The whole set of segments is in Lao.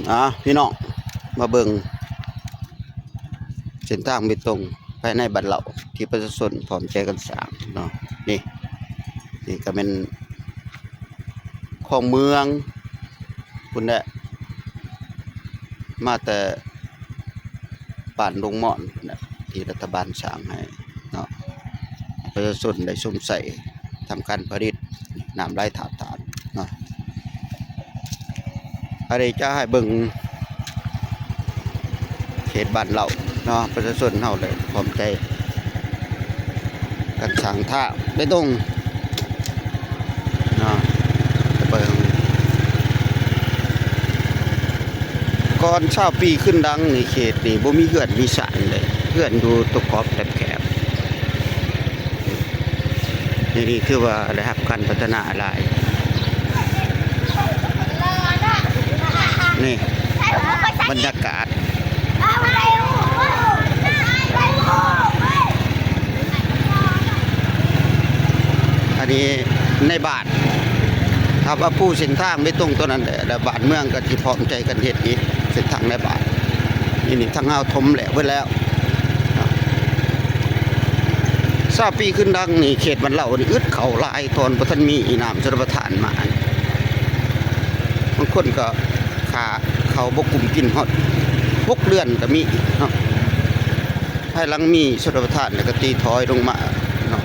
ອ່າ ພີ່ນ້ອງ ມາເບິ່ງເສັ້ນທາງເບຕົງພາຍໃນບ້ານເຫຼົ່າ ທີ່ປະຊາຊົນພ້ອມໃຈກັນສ້າງເນາະ. ນີ້ ນີ້ກໍແມ່ນ ຂອງເມືອງພຸ້ນແຫຼະ ມາແຕ່ບ້ານດົງມ່ອນພຸ້ນແຫຼະ ທີ່ລັດຖະບານສ້າງໃຫ້ເນາະ ປະຊາຊົນໄດ້ຊົມໃຊ້ທຳການຜະລິດ ນ້ຳໄຫຼຖາດຖານເນາະ. ອັນນີ້ຈະໃຫ້ເບິ່ງ ເຂດບ້ານເຫຼົ່າເນາະ ປະຊາຊົນເຮົາໄດ້ພ້ອມໃຈກັນສ້າງທາງເບຕົງເນາະ. ໄປເບິ່ງ ກ່ອນຊາວປີຂຶ້ນຫຼັງນີ້ ເຂດນີ້ບໍ່ມີເຮືອນມີຊານເລີຍ ເຮືອນຢູ່ຕົວຂອບແຄບໆ. ນີ້ ນີ້ຖືວ່າໄດ້ຮັບການພັດທະນາຫຼາຍ. ນີ້ບັນຍາກາດ ອັນນີ້ໃນບ້ານ ຖ້າວ່າປູເສັ້ນທາງເບຕົງຕົວນັ້ນແຫຼະ ແລ້ວບ້ານເມືອງກໍຊິພ້ອມໃຈກັນເຮັດອີກ ເສັ້ນທາງໃນບ້ານ. ນີ້ ນີ້ທາງເຮົາຖົມແລ້ວເບິດແລ້ວ. ຊາວປີຂຶ້ນຫຼັງນີ້ ເຂດບ້ານເຫຼົ່ານີ້ອຶດເຂົ້າຫຼາຍ ຕອນບໍ່ທັນມີນ້ຳຊົນລະປະທານມາ. ບາງຄົນກໍຂາເຂົ້າບໍ່ກຸ້ມກິນຮອດຫົກເດືອນກໍມີເນາະ. ພາຍຫຼັງມີຊົນລະປະທານແລ້ວກໍຕິດຖອຍລົງມາເນາະ.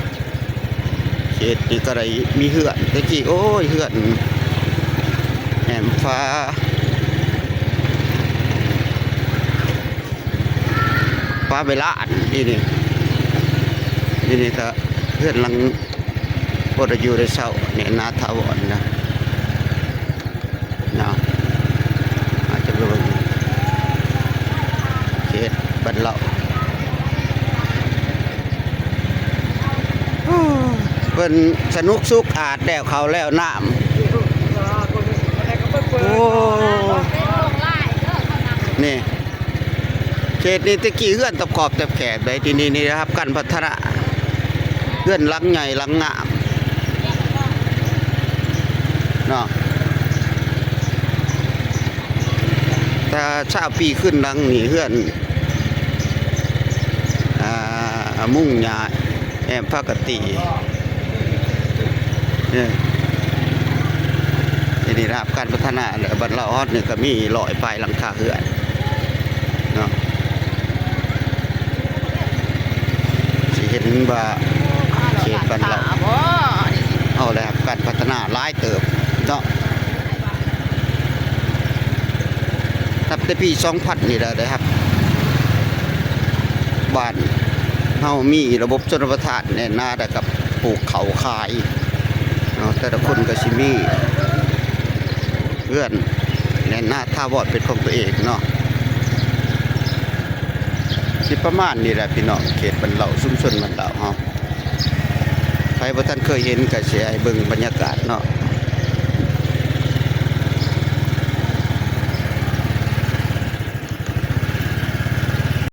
ເຂດນີ້ກໍໄດ້ມີເຮືອນ ແຕ່ກີ້ ໂອ້ຍ ເຮືອນແອ້ມຟ້າ ຟ້າເວລາ ອັນນີ້ ນີ້ ນີ້ ນີ້ກໍເຮືອນຫຼັງພໍໄດ້ຢູ່ໄດ້ເຊົາ ແໜ້ນໜາຖາວອນນະ ເນາະ. ອາດຈະເບິ່ງເຂດບ້ານເຫຼົ່າ ໂອ້ ເພິ່ນສະໜຸກສຸກອາດແລ້ວເຂົ້າແລ້ວນ້ຳ. ໂອ້ ນີ້ ເຂດນີ້ແຕ່ກີ້ເຮືອນຕະຂອບແຕບແຄບໃດ໋ ທີ່ນີ້ນີ້ໄດ້ຮັບການພັດທະນາ ເຮືອນຫຼັງໃຫຍ່ຫຼັງງາມເນາະ. ແຕ່ຊາວປີຂຶ້ນຫຼັງນີ້ເຮືອນ ອ່າ ມຸງຫຍ້າ ແອ້ມພາກະຕີ ເອີ ທີ່ໄດ້ຮັບການພັດທະນາແລ້ວ. ບ້ານເລົ່າຮອດນີ້ກໍມີຮ້ອຍປາຍຫຼັງຄາເຮືອນເນາະ. ຊິເຫັນວ່າເຂດບ້ານເລົ່າເຮົາໄດ້ຮັບການພັດທະນາຫຼາຍເຕີບເນາະ. ນັບແຕ່ປີສອງພັນນີ້ລະ ໄດ້ຮັບ ບ້ານເຮົາມີລະບົບຊົນລະປະທານແໜ້ນໜາ ແລ້ວກໍປູກເຂົ້າຂາຍເນາະ. ແຕ່ລະຄົນກໍຊິມີເຮືອນແໜ້ນໜາຖາວອນເປັນຂອງຕົວເອງເນາະ. ຊິປະມານນີ້ແຫຼະພີ່ນ້ອງ ເຂດບ້ານເລົ່າ ຊຸມຊົນບ້ານເລົ່າເຮົາ. ໃຜບໍ່ທັນເຄີຍເຫັນກໍຊິໃຫ້ເບິ່ງບັນຍາກາດເນາະ.